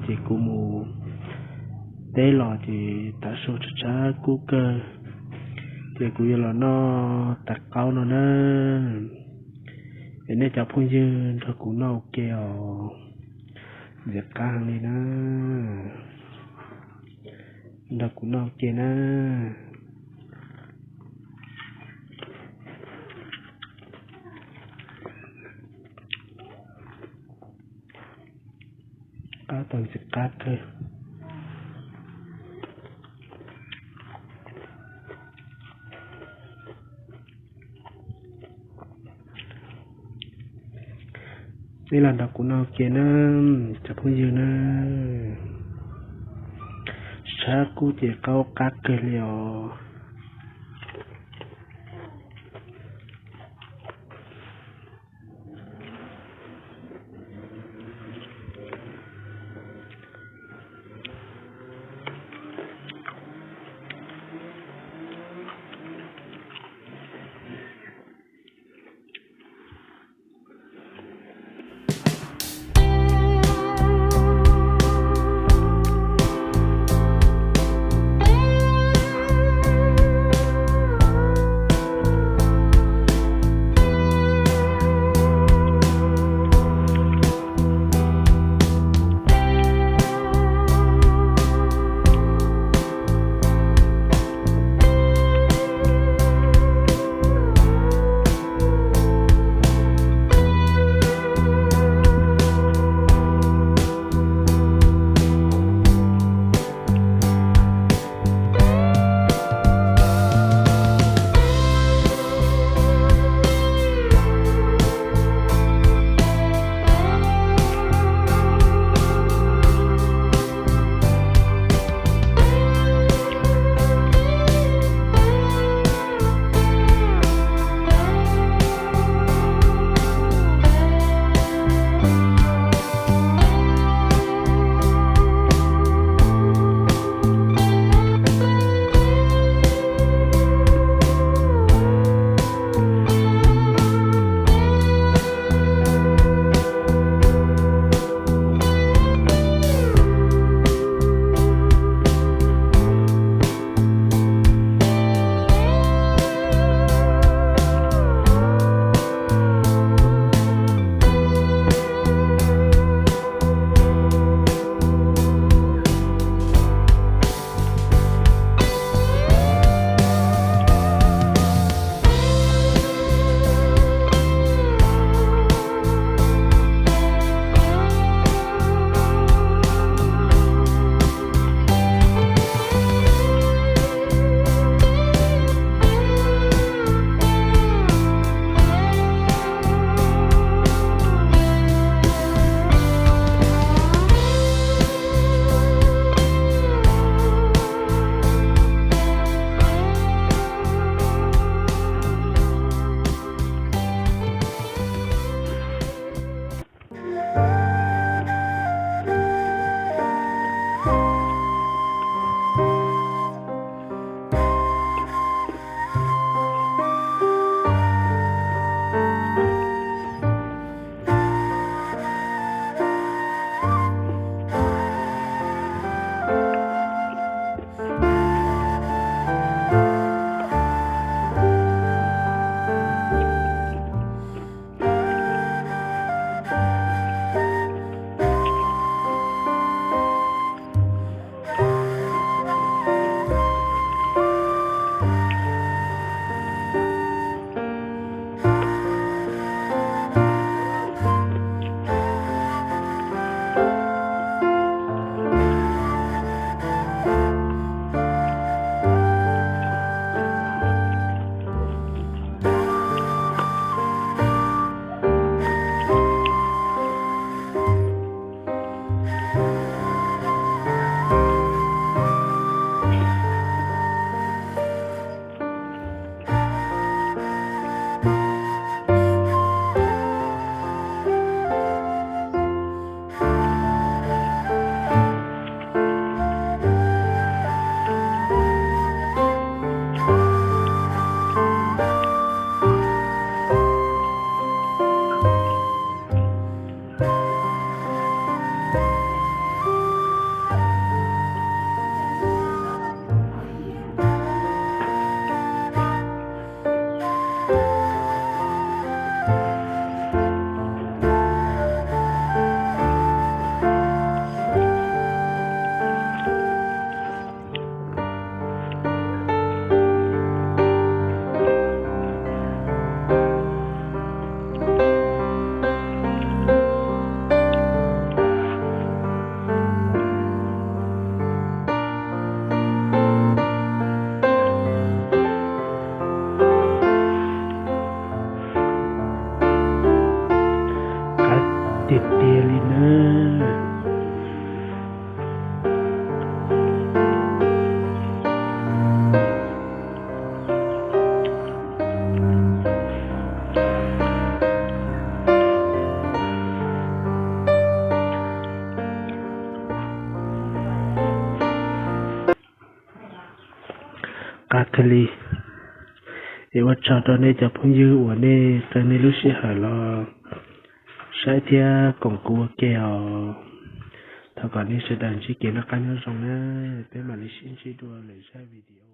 Ces kuv mus teb los ces tav su tshav tshav kub kawg, ces kuv yuav los noj tag qaub no na. Es nej cov phooj ywg nrog kuv noj ua ke os, ntxim qab heev li na. Nrog kuv noj ua ke na. Qab tau ntxim qab kawg. Nej los nrog kuv noj ua ke na, cov phooj ywg na. Tshav kub ces qaub qab kawg li os. tiag tiag li na. Qab kawg li. Es ua tsaug rau nej cov phooj ywg uas nej qee nej lub sij hawm los saib thiab koom kuv ua ke os. Thov kom nej sawv daws ntsib kev noj qab nyob zoo na. Peb mam li sib ntsib dua lwm zaj video.